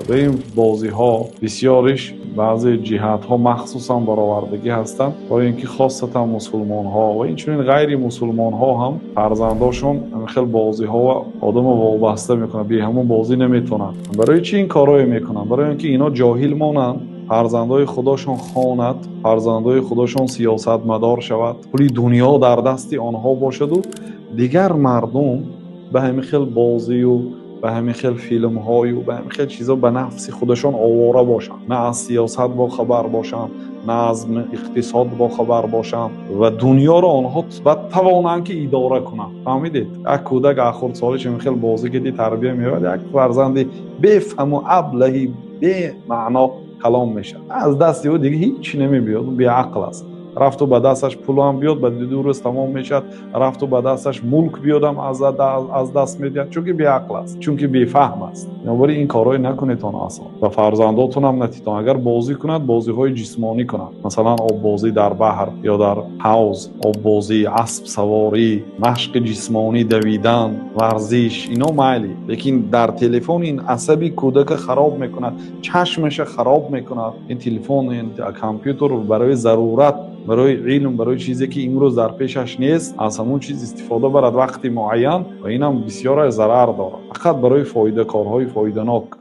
Ба ин бозиҳо бисёриш баъзе ҷиҳатҳо махсусан баровардагӣ ҳастанд, барои ин ки хосатан мусулмонҳо ва инчунин ғайри мусулмонҳо ҳам фарзандошон хел бозиҳо одамо вобаста мекунад, бе ҳамон бозӣ наметавонанд. Барои чӣ ин корҳое мекунанд? Барои ин ки ино ҷоҳил монанд, фарзандои худошон хонад, фарзандои худошон сиёсатмадор шавад, пули дунё дар дасти онҳо бошаду дигар мардум ба ҳамин хел бозию, ба ҳамин хел филмҳою, ба ҳамин хел чизо ба нафси худашон овора бошанд, на аз сиёсат бохабар бошанд, на аз иқтисод бохабар бошанд ва дунёро онҳо тавонанд ки идора кунанд. Фаҳмидед? Як кӯдак аз хурдсолиш ҳамин хел бозӣ киди тарбия меёбад, як фарзанди бефаҳму аблаҳи бемаъно калом мешавад. Аз дасти ӯ дига ҳеҷ чи намебиёд, беақл аст. Рафту ба дасташ пулам биёд, ба 2 рӯз тамом мешавад. Рафту ба дасташ мулк биёдам, аз даст медиҳад, чунки беақл аст, чунки бефаҳм аст. Бинобар ин корҳое накунедтон асло, ба фарзандотонам натитон. Агар бозӣ кунад, бозиҳои ҷисмонӣ кунад, масалан оббозӣ дар баҳр ё дар ҳавз, оббозӣ, аспсаворӣ, машқи ҷисмонӣ, давидан, варзиш, ино майли. Лекин дар телефон ин асаби кӯдака хароб мекунад, чашмаша хароб мекунад. Ин телефон, ин компютер барои зарурат, барои илм, барои чизе ки имрӯз дар пешаш нест, аз ҳамон чиз истифода барад вақти муайян, ва инам бисёр зарар дорад. Фақат барои фоида, корҳои фоиданок.